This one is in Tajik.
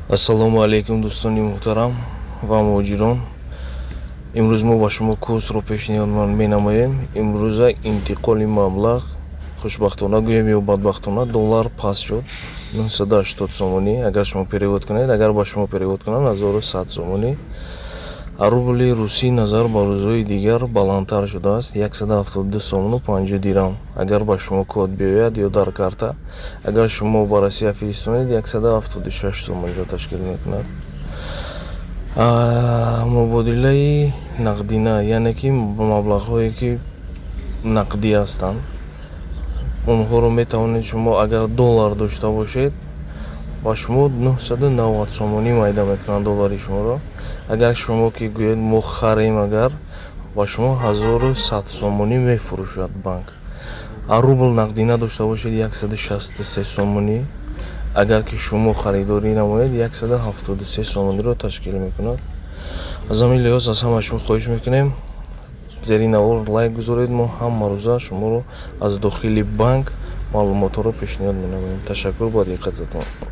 Ассалому алайкум, дӯстони муҳтарам ва муҳоҷирон. Имрӯз мо ба шумо курсро пешниҳод менамоем. Имрӯза интиқоли маблағ, хушбахтона гӯем ё бадбахтона, доллар паст шуд, 980 сомонӣ агар шумо перевод кунед, агар ба шумо перевод кунанд, 1100 сомонӣ. Рубли русӣ назар ба рӯзҳои дигар баландтар шудааст, 172 сомону 50 дирам агар ба шумо код биёяд ё дар карта. Агар шумо ба Россия фиристонед, 176 сомониро ташкил мекунад. Мубодилаи нақдина, яъне ки маблағҳое, ки нақдӣ ҳастанд, онҳоро метавонед шумо, агар доллар дошта бошед, ба шумо 990 сомонӣ майда мекунанд доллари шуморо. Агар шумо ки гӯед, мо харем, агар ба шумо 1100 сомонӣ мефурӯшад банк. Рубл нақдина дошта бошед, 163 сомонӣ, агар ки шумо харидорӣ намоед, 173 сомониро ташкил мекунад. Аз ҳамин лиҳоз аз ҳама шумо хоҳиш мекунем, зери навор лайк гузоред. Мо ҳамарӯза шуморо аз дохили банк маълумотҳоро пешниҳод менамоем. Ташаккур ба диққататон.